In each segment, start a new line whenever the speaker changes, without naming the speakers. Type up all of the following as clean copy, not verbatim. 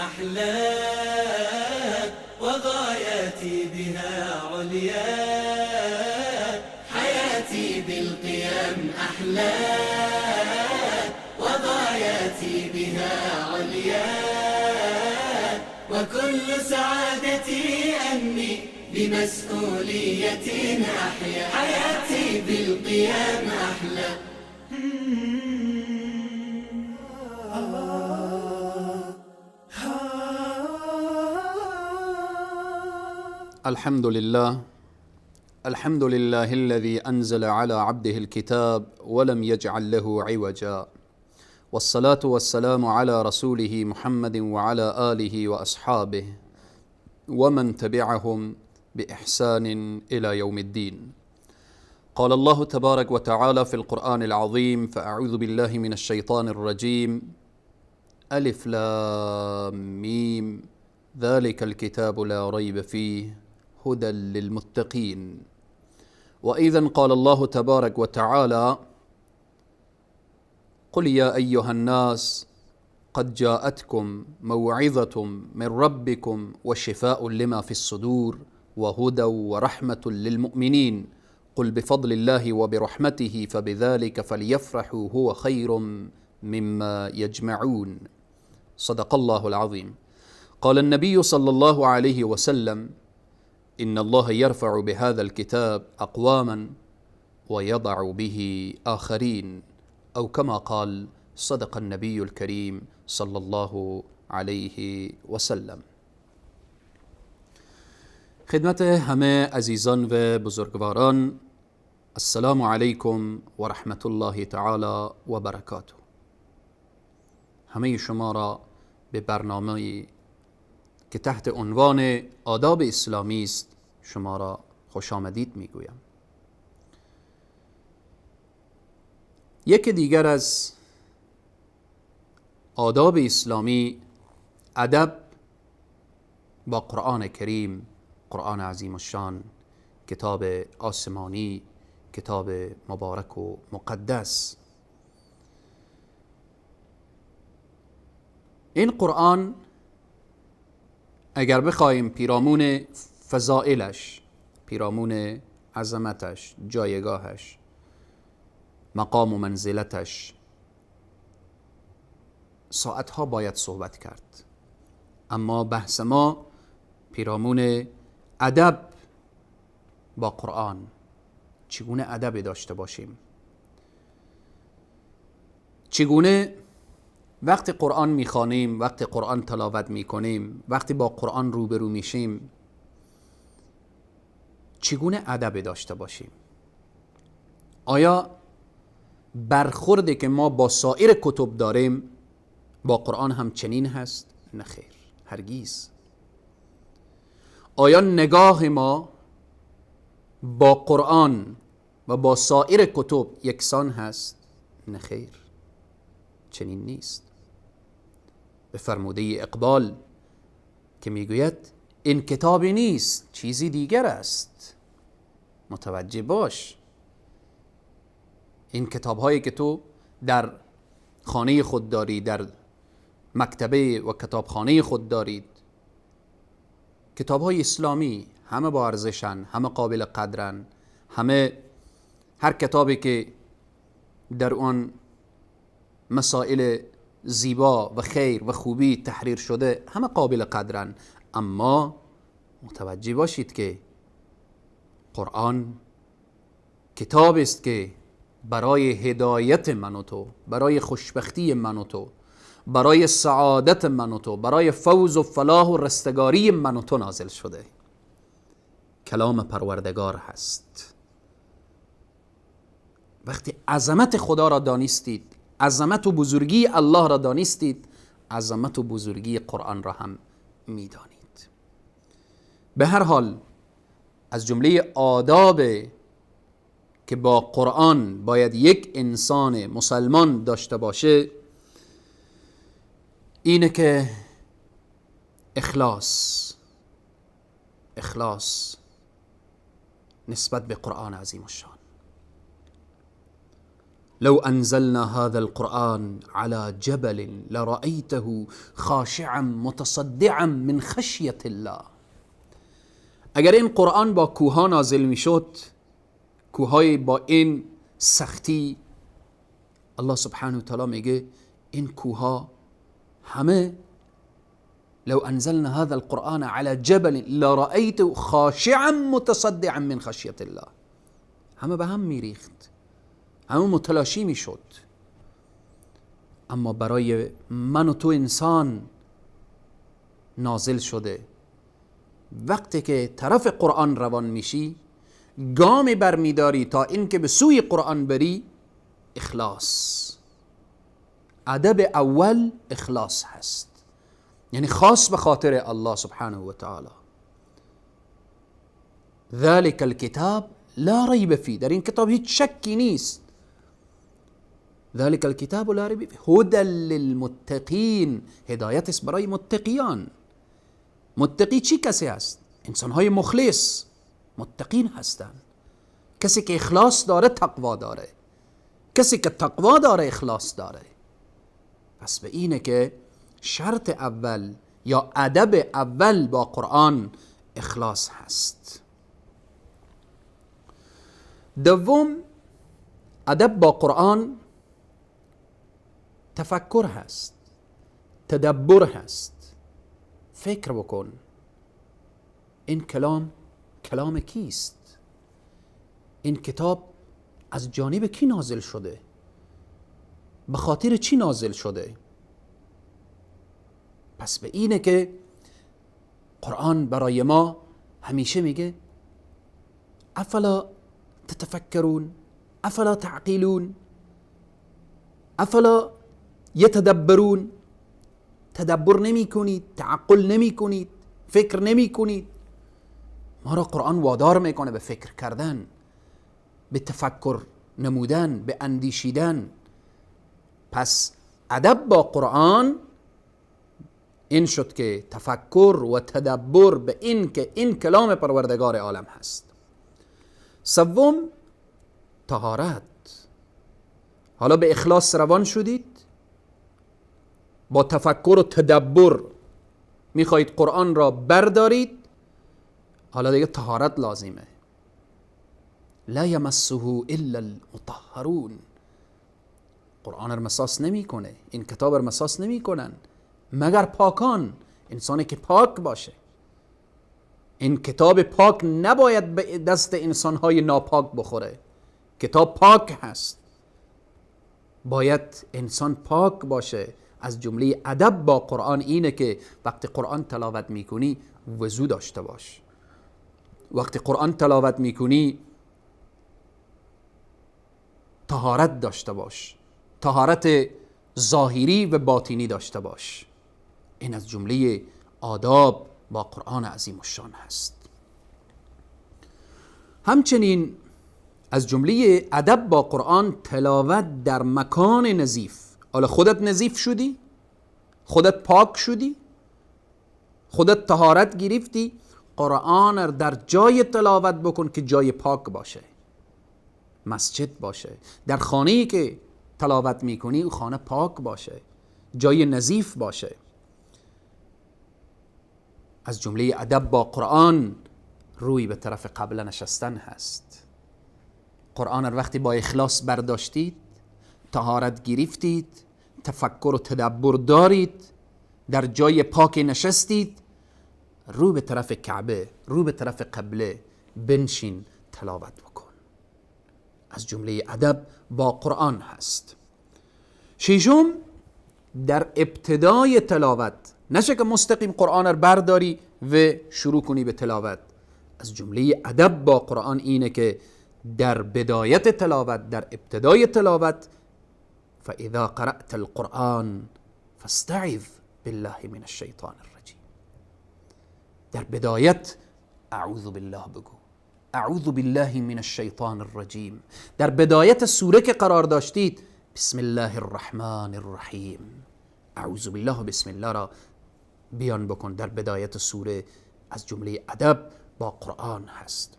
أحلى وغايتي بها عليا، حياتي بالقيام أحلى وغايتي بها عليا، وكل سعادتي أني بمسؤولية أحيا، حياتي بالقيام أحلى.
الحمد لله، الحمد لله الذي أنزل على عبده الكتاب ولم يجعل له عوجا، والصلاة والسلام على رسوله محمد وعلى آله وأصحابه ومن تبعهم بإحسان إلى يوم الدين. قال الله تبارك وتعالى في القرآن العظيم: فأعوذ بالله من الشيطان الرجيم، ألف لام ميم، ذلك الكتاب لا ريب فيه هدى للمتقين. وأيضا قال الله تبارك وتعالى: قل يا أيها الناس قد جاءتكم موعظة من ربكم وشفاء لما في الصدور وهدى ورحمة للمؤمنين، قل بفضل الله وبرحمته فبذلك فليفرحوا هو خير مما يجمعون. صدق الله العظيم. قال النبي صلى الله عليه وسلم: إن الله يرفع بهذا الكتاب أقواما ويضع به آخرين، أو كما قال، صدق النبي الكريم صلى الله علیه وسلم. خدمت همه عزیزان و بزرگواران، السلام علیکم و رحمت الله تعالی و برکاته. همه شما را به برنامه که تحت عنوان آداب اسلامی است شما را خوش آمدید میگویم. یکی دیگر از آداب اسلامی ادب با قرآن کریم، قرآن عظیم الشان، کتاب آسمانی، کتاب مبارک و مقدس. این قرآن اگر بخواهیم پیرامون فضائلش، پیرامون عظمتش، جایگاهش، مقام و منزلتش، ساعتها باید صحبت کرد. اما بحث ما پیرامون ادب با قرآن، چگونه ادب داشته باشیم، چگونه وقتی قرآن میخوانیم، وقتی قرآن تلاوت میکنیم، وقتی با قرآن روبرو میشیم، چگونه ادب داشته باشیم. آیا برخوردی که ما با سایر کتب داریم با قرآن هم چنین هست؟ نه خیر، هرگیز. آیا نگاه ما با قرآن و با سایر کتب یکسان هست؟ نه خیر، چنین نیست. به فرموده اقبال که میگوید این کتابی نیست، چیزی دیگر است. متوجه باش، این کتاب هایی که تو در خانه خود داری، در مکتبه و کتابخانه خود دارید، کتاب های اسلامی همه با ارزشن، همه قابل قدرن، همه، هر کتابی که در آن مسائل زیبا و خیر و خوبی تحریر شده همه قابل قدرن. اما متوجه باشید که قرآن کتاب است که برای هدایت من و تو، برای خوشبختی من و تو، برای سعادت من و تو، برای فوز و فلاح و رستگاری من و تو نازل شده. کلام پروردگار هست. وقتی عظمت خدا را دانستید، عظمت و بزرگی الله را دانستید، عظمت و بزرگی قرآن را هم میدانید. به هر حال از جمله آداب که با قرآن باید یک انسان مسلمان داشته باشه اینه که اخلاص، اخلاص نسبت به قرآن عظیم الشان. لو انزلنا هذا القرآن على جبل لرأيته خاشعا متصدعا من خشیت الله. اگر این قرآن با کوها نازل میشد، کوهای با این سختی، الله سبحانه و تعالی میگه این کوها همه، لو انزلنا هذا القرآن على جبل لرأيته خاشعا متصدعا من خشیت الله، همه به هم میریخت، همه متلاشی میشد. اما برای من و تو انسان نازل شده. وقتی که طرف قرآن روان میشی، گامی برمیداری تا اینکه به سوی قرآن بری، اخلاص، ادب اول اخلاص هست، یعنی خاص به خاطر الله سبحانه و تعالی. ذلك الكتاب لا ریب فیه، در این کتاب هیچ شکی نیست. ذلك الكتاب لا ریب فیه هدى للمتقین، هدایت است برای متقیان. متقی چی کسی است؟ انسانهای مخلص متقین هستند. کسی که اخلاص داره تقوا داره، کسی که تقوا داره اخلاص داره. پس به اینه که شرط اول یا ادب اول با قرآن اخلاص هست. دوم، ادب با قرآن تفکر هست، تدبر هست. فکر بکن این کلام کلام کیست؟ این کتاب از جانب کی نازل شده؟ به خاطر چی نازل شده؟ پس به اینه که قرآن برای ما همیشه میگه افلا تتفکرون، افلا تعقلون، افلا یتدبرون. تدبر نمی کنید، تعقل نمی کنید، فکر نمی کنید. ما را قرآن وادار میکنه به فکر کردن، به تفکر نمودن، به اندیشیدن. پس ادب با قرآن این شد که تفکر و تدبر به این که این کلام پروردگار عالم هست. سوم، طهارت. حالا به اخلاص روان شدید، با تفکر و تدبر میخواهید قرآن را بردارید، حالا دیگه طهارت لازمه. لا یمسه الا المطهرون. قرآن را مساس نمیکنه، این کتاب را مساس نمیکنن مگر پاکان، انسانی که پاک باشه. این کتاب پاک نباید به دست انسانهای ناپاک بخوره. کتاب پاک هست، باید انسان پاک باشه. از جمله ادب با قرآن اینه که وقتی قرآن تلاوت میکنی وضو داشته باش، وقتی قرآن تلاوت میکنی طهارت داشته باش، طهارت ظاهری و باطینی داشته باش. این از جمله آداب با قرآن عظیم الشان هست. همچنین از جمله ادب با قرآن تلاوت در مکان نظیف. حالا خودت نظیف شدی، خودت پاک شدی، خودت طهارت گرفتی، قرآن در جای تلاوت بکن که جای پاک باشه، مسجد باشه. در خانه‌ای که تلاوت میکنی او خانه پاک باشه، جای نظیف باشه. از جمله ادب با قرآن روی به طرف قبله نشستن هست. قرآن رو وقتی با اخلاص برداشتید، طهارت گرفتید، تفکر و تدبر دارید، در جای پاک نشستید، رو به طرف کعبه، رو به طرف قبله بنشین، تلاوت بکن. از جمله ادب با قرآن هست. ششم، در ابتدای تلاوت نشه که مستقیم قرآن رو برداری و شروع کنی به تلاوت. از جمله ادب با قرآن اینه که در بدایت تلاوت، در ابتدای تلاوت، فإذا قرأت القرآن فاستعذ بالله من الشیطان الرجیم. در بدایت اعوذ بالله بگو، اعوذ بالله من الشیطان الرجیم. در بدایت سوره که قرار داشتید، بسم الله الرحمن الرحیم، اعوذ بالله و بسم الله را بیان بکن در بدایت سوره. از جمله ادب با قرآن هست.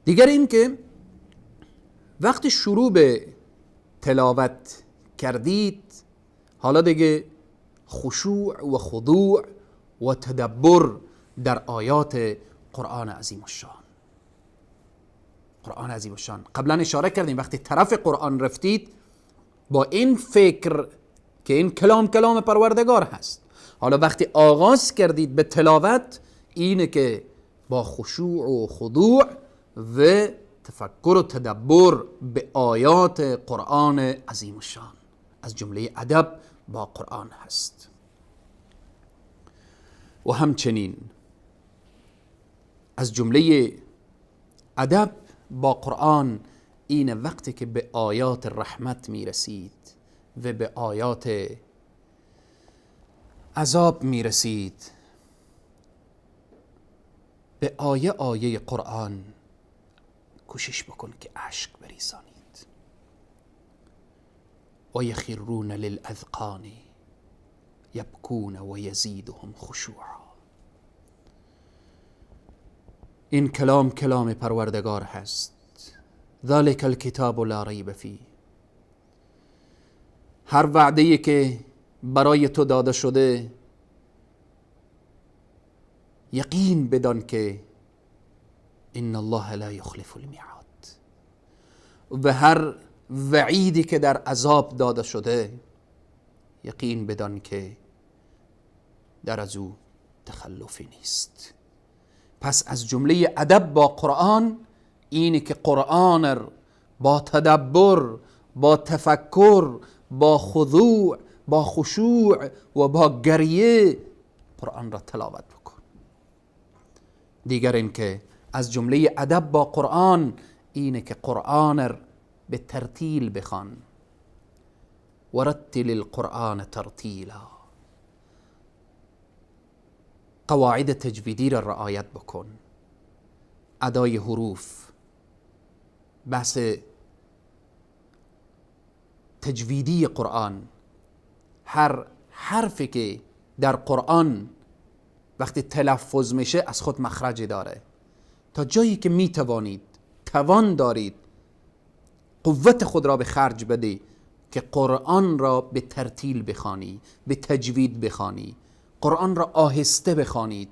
دیگر این که وقتی شروع به تلاوت کردید، حالا دیگه خشوع و خضوع و تدبر در آیات قرآن عظیم الشان. قرآن عظیم الشان قبلا اشاره کردیم، وقتی طرف قرآن رفتید با این فکر که این کلام کلام پروردگار هست، حالا وقتی آغاز کردید به تلاوت، اینه که با خشوع و خضوع و تفکر و تدبر به آیات قرآن عظیم الشان، از جمله ادب با قرآن هست. و همچنین از جمله ادب با قرآن این وقتی که به آیات رحمت میرسید و به آیات عذاب میرسید، به آیه آیه قرآن کوشش بکن که اشک بریزانید. و یخرون للاذقان یبکون و یزیدهم خشوعا. این کلام کلام پروردگار هست. ذلك الکتاب لا ریب فیه. هر وعده‌ای که برای تو داده شده یقین بدان که ان الله لا یخلف المیعاد، و هر وعیدی که در عذاب داده شده یقین بدان که در از او تخلفی نیست. پس از جمله ادب با قرآن اینه که قرآن با تدبر، با تفکر، با خضوع، با خشوع و با گریه قرآن را تلاوت بکن. دیگر اینکه از جمله ادب با قرآن اینه که قرآن به ترتیل بخوان. ورتل القرآن ترتیلا. قواعد تجویدی را رعایت بکن، ادای حروف، بحث تجویدی قرآن، هر حرفی که در قرآن وقتی تلفظ میشه از خود مخرج داره. تا جایی که میتوانید، توان دارید، قوت خود را به خرج بده که قرآن را به ترتیل بخوانی، به تجوید بخوانی، قرآن را آهسته بخوانید،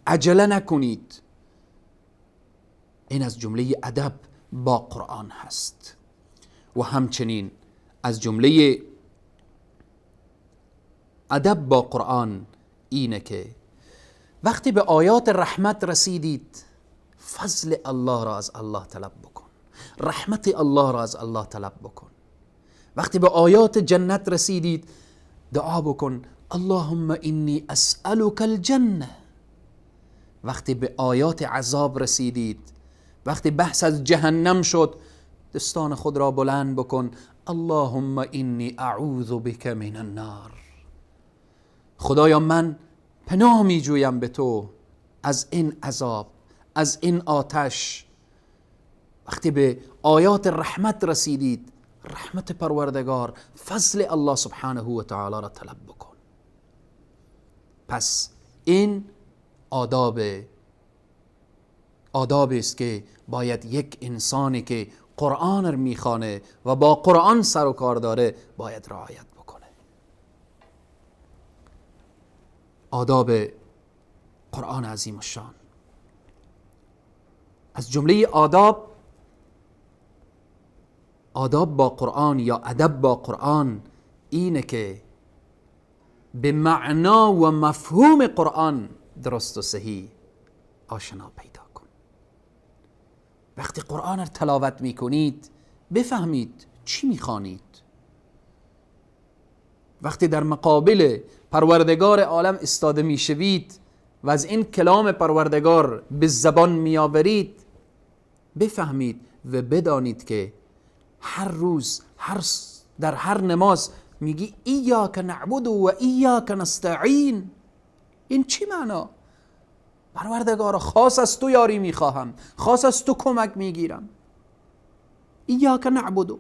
عجله نکنید. این از جمله ادب با قرآن هست. و همچنین از جمله ادب با قرآن اینه که وقتی به آیات رحمت رسیدید فضل الله را از الله طلب بکن، رحمت الله را از الله طلب بکن. وقتی به آیات جنت رسیدید دعا بکن اللهم انی اسألک الجنه. وقتی به آیات عذاب رسیدید، وقتی بحث از جهنم شد، دستان خود را بلند بکن اللهم انی اعوذ بک من النار. خدایا من پناه می جویم به تو از این عذاب، از این آتش. وقتی به آیات رحمت رسیدید رحمت پروردگار، فضل الله سبحانه و تعالی را طلب بکن. پس این آداب است که باید یک انسانی که قرآن را میخوانه و با قرآن سر و کار داره باید رعایت بکنه. آداب قرآن عظیم الشان. از جمله آداب با قرآن یا ادب با قرآن اینه که به معنا و مفهوم قرآن درست و صحیح آشنا پیدا کن. وقتی قرآن را تلاوت میکنید بفهمید چی میخوانید. وقتی در مقابل پروردگار عالم استاده میشوید و از این کلام پروردگار به زبان میآورید بفهمید و بدانید که هر روز در هر نماز میگی ایاک نعبد و ایاک نستعین. این چی معنا؟ پروردگارا خاص از تو یاری میخواهم، خاص از تو کمک میگیرم. ایاک نعبد،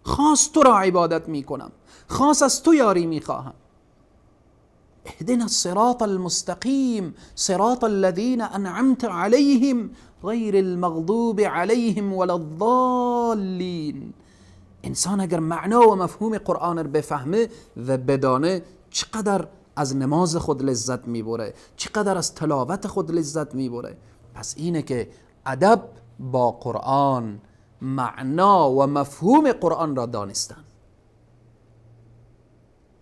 خاص تو را عبادت میکنم، خاص از تو یاری میخواهم. اهدنا الصراط المستقیم صراط الذین انعمت علیهم غیر المغضوب علیهم ولا الضالین. انسان اگر معنا و مفهوم قرآن رو بفهمه و بدانه، چقدر از نماز خود لذت میبره، چقدر از تلاوت خود لذت میبره. پس اینه که ادب با قرآن، معنا و مفهوم قرآن را دانستن.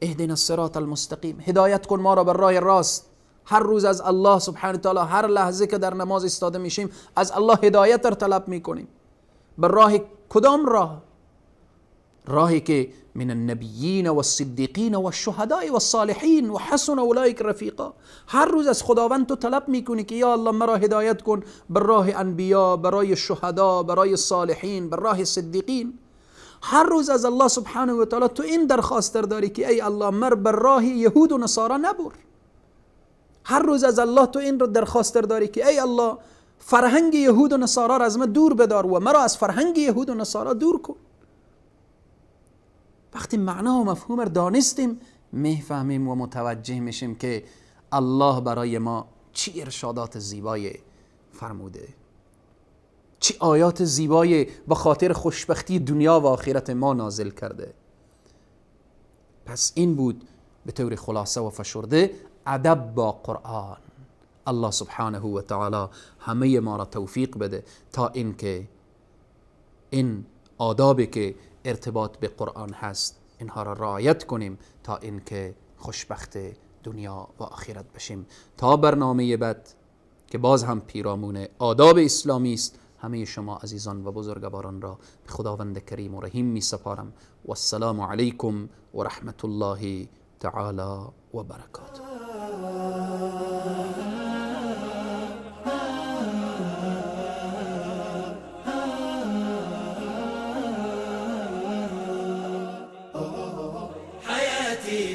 اهدنا الصراط المستقیم، هدایت کن ما را بر راه راست. هر روز از الله سبحانه تعالی، هر لحظه که در نماز ایستاده میشیم، از الله هدایت را طلب میکنیم. بر راه کدام راه؟ راهی که من النبیین و الصدیقین و الشهداء و الصالحین و حسن اولئک رفیقا. هر روز از خداوند تو طلب میکنی که یا الله مرا هدایت کن بر راه انبیا، برای شهدا، برای صالحین، بر راه صدیقین. هر روز از الله سبحانه و تعالی تو این درخواست داری که ای الله مر بر راه یهود و نصارا نبر. هر روز از الله تو این رو درخواست داری که ای الله فرهنگ یهود و نصارا را از من دور بدار و مرا از فرهنگ یهود و نصارا دور کن. وقتی معنا و مفهوم را دانستیم، میفهمیم و متوجه میشیم که الله برای ما چی ارشادات زیبای فرموده، چی آیات زیبای به خاطر خوشبختی دنیا و آخرت ما نازل کرده. پس این بود به طور خلاصه و فشرده ادب با قرآن. الله سبحانه و تعالی همه ما را توفیق بده تا اینکه این آدابی که ارتباط به قرآن هست اینها را رعایت کنیم تا اینکه خوشبخت دنیا و آخرت بشیم. تا برنامه بعد که باز هم پیرامون آداب اسلامی است، همه شما عزیزان و بزرگواران را به خداوند کریم و رحیم می سپارم. و السلام علیکم و رحمت الله تعالی و برکاته.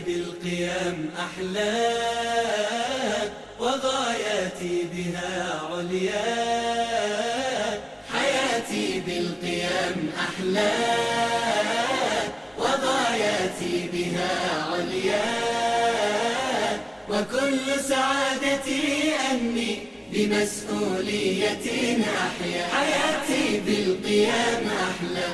بالقيام أحلى وغاياتي بها عليا، حياتي بالقيام أحلى وغاياتي بها عليا، وكل سعادتي أني بمسؤولية أحيا، حياتي بالقيام أحلى.